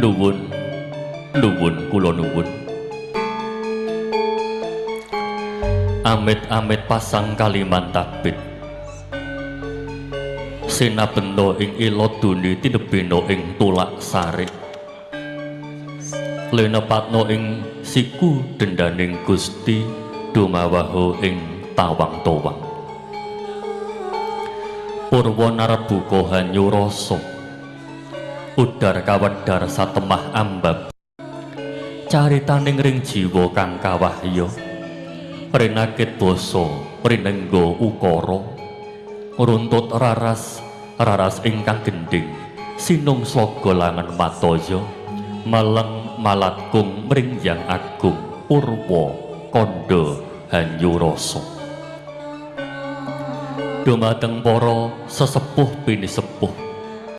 Nuwun, nuwun kula nuwun. Amit-amit pasang kaliman tabit. Sinabenda ing ila duni tinebena ing tulak sarik. Lenepatna ing siku dendaning Gusti dumawaha ing tawang-tawang. Purwa narbuka hanyurasa. Udar kawedar satemah ambab. Caritaning ring jiwa kang kawahya. Rinakit basa rinengga ukara. Runtut raras raras ingkang gendhing. Sinung slaga langen mataya. Meleng malatkung mringyang agung purwa kandha hanyurasa. Dumateng para sesepuh pinisepuh,